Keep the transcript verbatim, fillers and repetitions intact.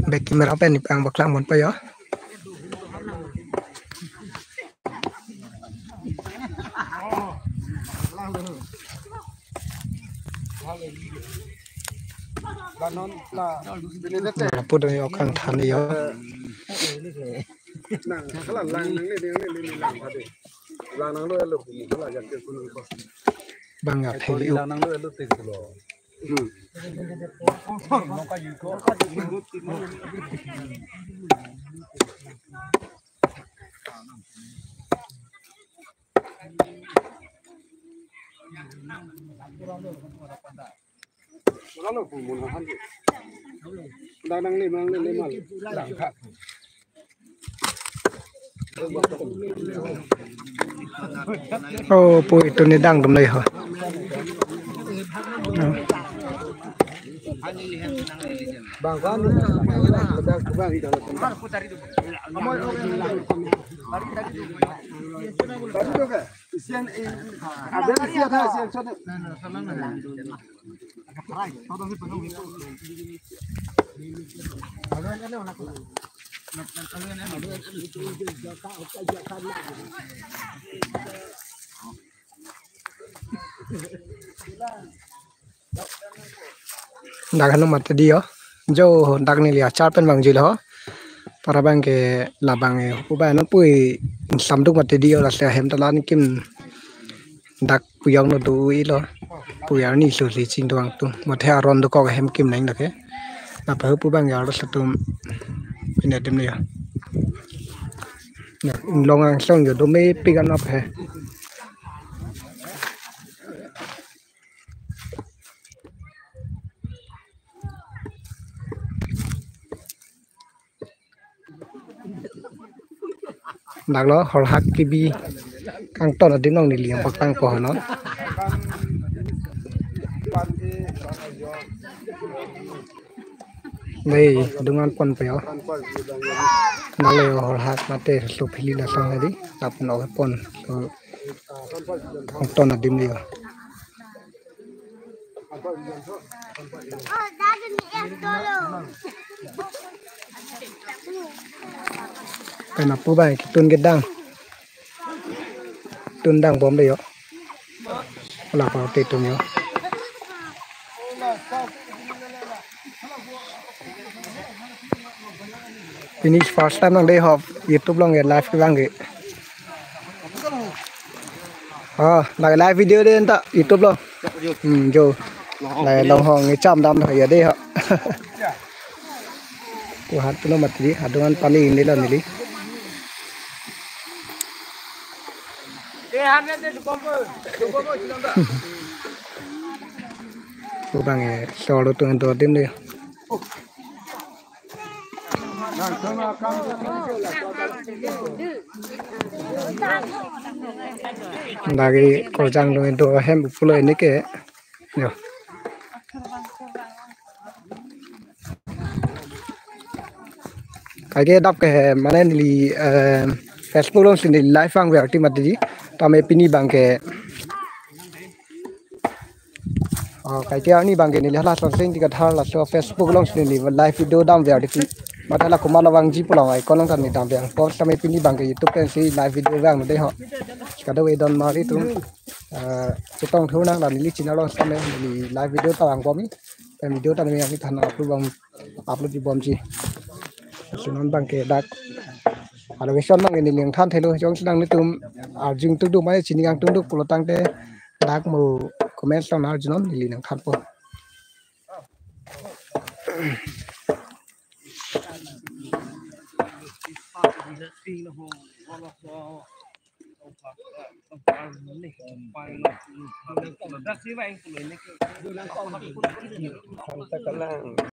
Back camera pen ipang baklang mon pa yo. Lapu do yo kangthan yo. Nang, hala lang nang le, le, le, le, lang tadi. Lang nang lo, lo, hala yang ke kunang ko. Bang ya, eh, theli kori u. Lang nang lo, lo, te lo. Hmm. Oh, pu itum ne dang atum nai ho. Dak hanu mati di yo. Jo, dak neli achar pen vangjilo. Para abang ke labang e. Ubai no pui insam duk mati di yo, lasi ahem ta la-an kim dak puyong no do-ilo. Puyar ni suli chingduang tum. Mate aron dokok ahem kim nang dak ke. Napa pu abang ya ros atum pine adim ya. Ya, inglong angsong yo do mepik anap he. Dak lo horhak kebi kangton adim along neli yang paklang po hano. Dei, dungan pon pe yo. Dak lo yo horhak mate lo phili la sang di. Lapu no pon. So, kangton adim lo yo. Pen apu abang ketun kedang. Tun dang bom de yo. Hala pa te tun yo. Pini first time nang de ho YouTube along ke live ke bang ke. Oh, lake live video de anta YouTube along. Hmm, jo. Lake long hong ni cham dam ya de ho. Pu hat puno mati di, adungan pani ini lo neli. Pu abang e, solo tu ento adim de. Lake korjang lo ento ahem pulo ini ke. Yo. Kaike dap ke mane neli, eh, Facebook along si neli live vangver ti mati di. Tame pini abang ke. Oh, kaike arni abang ke neli hala sonsing di kathar laso Facebook along si neli live video damver di. Mate la komat lo vangji pulang ai kono tan neli damver. Pon tame pini abang ke YouTube pen si live video vang de ho. Kado-kave don mari tum. Eh, chetong thu nang la neli channel along tame neli live video ta vang bom. Pen video ta neli than upload bom, upload ji bomji. Si non abang ke dak. Alo ke son abang neli nangthan thelo jongsi nanglitum arjung tung duk mane chini kangtung duk pulo tangte dak mo comment along arjun non neli nangthan po.